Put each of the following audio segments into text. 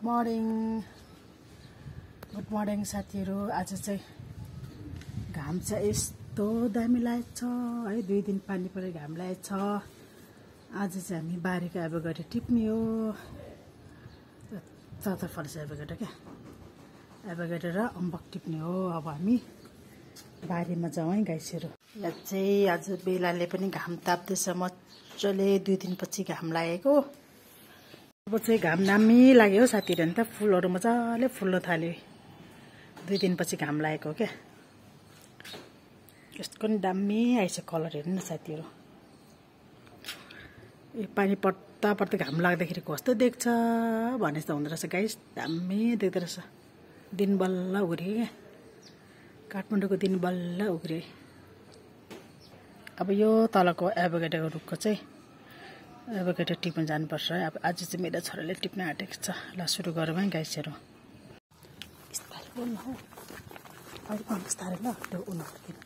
Good morning साथीहरु। आज चाहिँ घाम चाहिँ यस्तो दामी लागेको छ है। 2 दिन पानी परे घाम लागेको छ। आज चाहिँ हामी बारीको एभोकाडो टिप्ने हो। चौथो फल्छ एभोकाडो क्या, एभोकाडो र अम्बक टिप्ने हो। अब हामी बारीमा जाउँ है गाइसहरु। यहाँ चाहिँ आज बेलाले पनि घाम ताप्दैछ मजाले। 2 दिनपछि घाम लागेको। अब चाहिँ घाम दामी लाग्यो हो साथीहरु। नि त फुलहरु मजाले फुल्न थाल्यो। 2 दिनपछि घाम लागेको क्या। यसको नि दामी आइछ कलर। हेर्नु न साथीहरु, पानी पर्दा पर्दा घाम लाग्दाखेरि कस्तो देख्छ भने जस्तो हुँदो रहेछ गाइस। दामी देख्दो रहेछ। दिन बल्ल उग्रियो क्या, काठमाडौँको दिन बल्ल उग्रियो। अब यो तलको एभोकाडोको रुखको चाहिँ एभोकाडो टिप्न जानुपर्छ है। अब आज चाहिँ मेरो छोराले टिप्न आँटेको छ। ल सुरु गरौँ है गाइसहरु। बिस्तारै बोल्नु हौ, अहिले बिस्तारै ल। त्यो उनीहरुकिन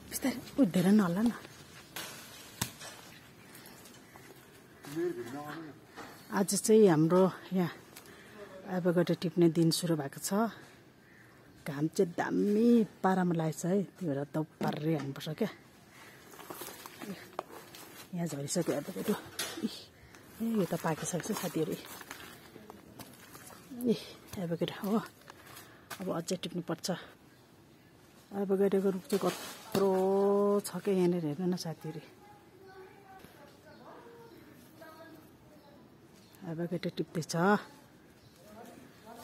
बिस्तारै उठ्दैन नहोला न। आज चाहिँ हाम्रो यहाँ एभोकाडो टिप्ने दिन सुरु भएको छ। घाम चाहिँ दामी पारामा लागेछ है। त्यही भएर त पार्रै हान्नुपर्छ क्या। यहाँ झरिसक्यो एभोकाडो। यो त पाकिसकेको छ साथीहरु। एभोकाडो हो। अब अझै टिप्नु पर्छ। एभोकाडोको रुख चाहिँ कत्रो छ क्या यहाँनिर। हेर्नु न साथीहरु, एभोकाडो टिप्दैछ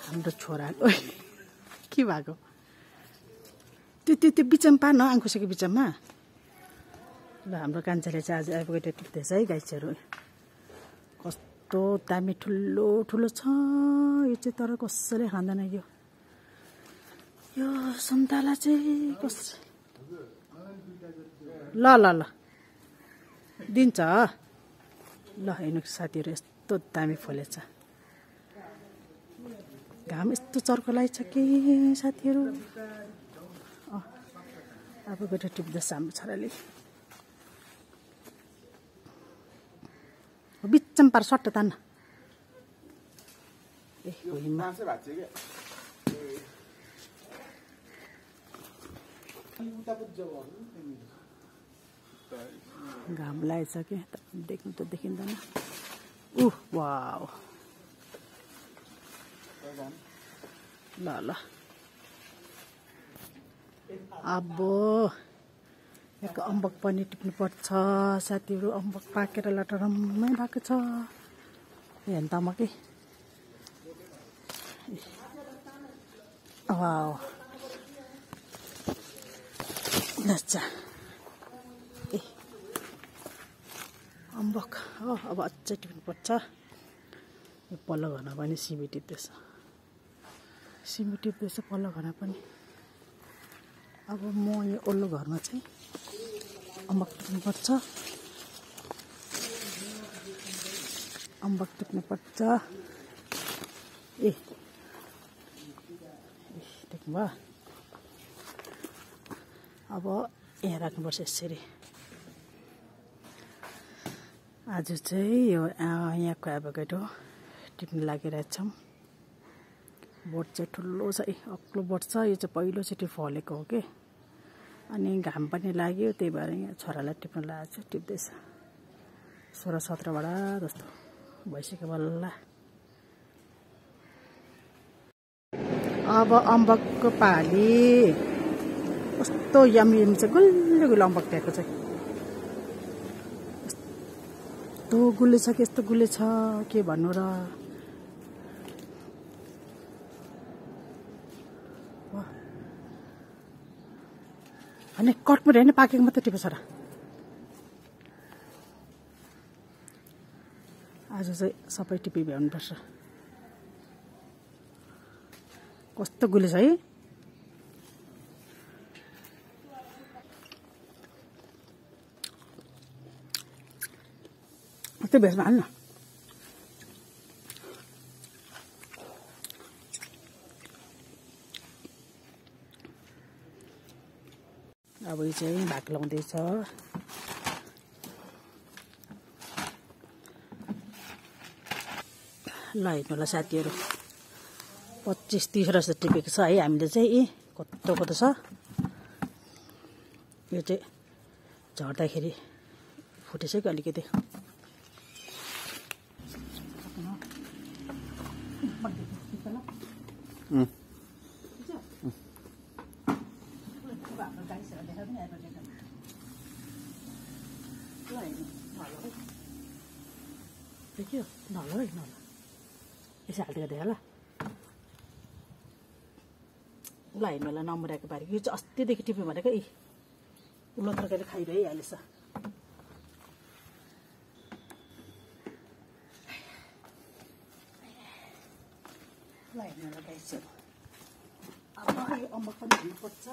हाम्रो छोरा। के भएको त्यो बिचमा पार्न आङ्कुसेको बिचमा। ल हाम्रो कान्छाले चाहिँ आज एभोकाडो टिप्दैछ है गाइसहरु। कस्तो दामी ठुलो ठुलो छ यो चाहिँ। तर कसैले खाँदैन यो सुन्तला चाहिँ। ल ल ल दिन्छ ल। हेर्नु साथीहरु, यस्तो दामी फलेछ। घाम यस्तो चर्को लागेछ कि साथीहरु। एभोकाडो टिप्दैछ हाम्रो छोराले। बिचमा पार सट्ट तान्न। घाम लागेछ कि देख्नु त देखिँदैन। वाउ ल ल। अब एक अम्बक पनि टिप्नु पर्छ साथीहरु। अम्बक पाकेर लटरम्मै भएको छ। हेर्नु त अम्बकै। वाउ अच्छा। अम्बक हो। अब अझै टिप्नु पर्छ। यो पल्लो घरमा पनि सिमी टिप्दैछ। पल्लो घरमा पनि। अब म यो ओल्लो घरमा चाहिँ अम्बक टिप्नु पर्छ। अम्बक टिप्नु पर्छ। देख्नुभयो। अब यहाँ राख्नुपर्छ यसरी। आज चाहिँ यो यहाँको एभोकाडो टिप्न लागिरहेछौँ। बोट चाहिँ ठुलो छ। अग्लो बोट छ। यो चाहिँ पहिलोचोटि फलेको हो कि। अनि घाम पनि लाग्यो, त्यही भएर यहाँ छोरालाई टिप्न लागेको छु। टिप्दैछ। 16-17 वटा जस्तो भइसक्यो बल्ल। अब अम्बकको पाली। कस्तो यम्मी छ। गुल्लो गुल्लो अम्बक दिएको चाहिँ। यस्तो गुल्ले छ कि यस्तो गुल्ले छ के भन्नु र। अनि कटमुर होइन, पाकेको मात्रै टिपेछ र। आज चाहिँ सबै टिपी भ्याउनुपर्छ। कस्तो गुले छ है। त्यो भेजमा हाल्नु। अब यो चाहिँ भाग लाउँदैछ। ल हेर्नु होला साथीहरू 25-30 जस्तो टिपेको छ है हामीले चाहिँ कस्तो कस्तो छ यो चाहिँ झर्दाखेरि फुटेछ कि अलिकति देखियो नल है नल यसो हाल्दिएको देखा ल हेर्नु होला नमुराको बारी यो चाहिँ अस्तिदेखि टिप्यो भनेको उल्लो तरकारीले खाइरहिहालेछ ल हेर्नु होला गाइसहरू अब यो अम्बक पनि हाल्नुपर्छ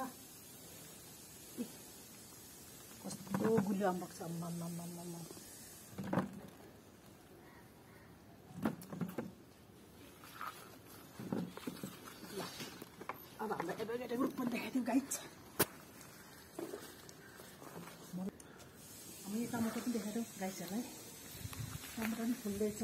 कस्तो गुलियो अम्बक छ अम्म अब हामीलाई एभोकाडो रुख पनि देखाइदिउँ गाइस हामी टमाटर पनि देखाइदिउँ गाइसहरूलाई टमाटर पनि फुल्दैछ